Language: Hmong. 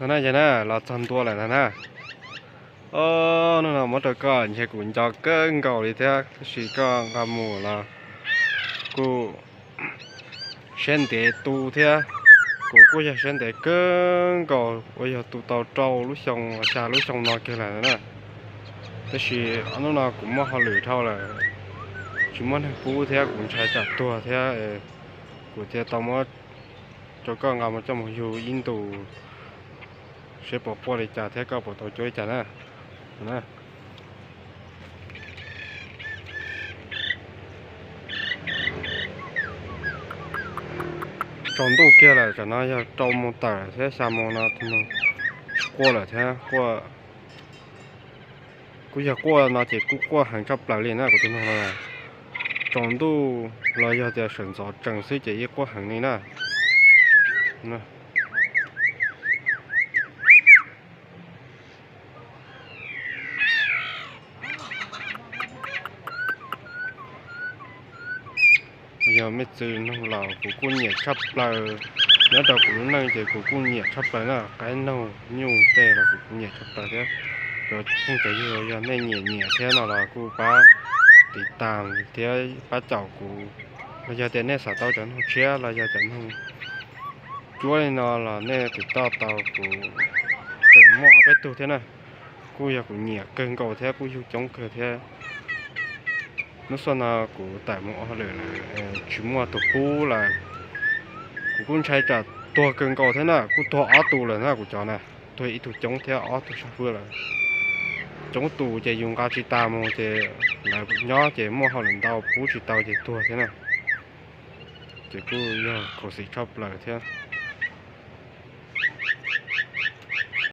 No na, yog na, los txog ntua lawm ntag na. Hnub no muab rau koj ntshe kuv nco kawg nkaus li thiab, tab sis koj nqa mus los kuj siab ntev tu thiab. Kuv kuj yog siab ntev kawg nkaus uas yog tu tau rau lub xyoo, xya lub xyoo no kiag lawm na. Tab sis hnub no kuv muaj hauj lwm dhau lawm, tsis muaj neeg pub thiab kuv ntshai tsam tuag thiab, kuv thiaj tau muab rau koj nqa mus coj mus yug ib ntus seb puas quaj li cas thiab koj puas tau cuab li cas na. Tsaus ntuj kiag lawm, tam no yog rau moos tawm thiab xya moos no tus noog tsis quaj lawm thiab. Kuj yog quaj no ces kuj quaj heev tshaj plaws li na kuv tus noog no. Tsaus ntuj los yog tias sawv ntxov tsees xwb ces yeej quaj heev li na. Yog mej txwv noog los kuv kuj nyiam tshaj plaws. Nyob rau kuv lub neej ces kuv kuj nyiam tshaj plaws na, qaib noog nyuj tej los kuv kuj nyiam tshaj plaws thiab. Cov phooj cov ywg yog nej nyiam nyiam thiab no los kuj pab tiv tas thiab pab caum kuv, los yog tias nej xav tau cov noog tshiab los yog cov noog cuab li no los nej tiv toj tau kuv, tseem muaj ob peb tug thiab na. Kuj yog kuv nyiam kawg nkaus thiab kuj yug coob kawg thiab. Hnub xuaj no kuv tawm mus ua hauj lwm lawm, tsis muaj tus pub lawm. Kuv kuj ntshai tsam tuag kawg nkaus thiab na, kuj tuag ob tug lawm na kuv cov na, tuag ib tug coob thiab ob tug sab fwb lawm. Coob tus ces yus nqa tsis tas mus ces lawv nyob ces muaj hauj lwm ntau pub tsis tau ces tuag thiab na. Ces kuj yog khuv xim tshaj plaws thiab.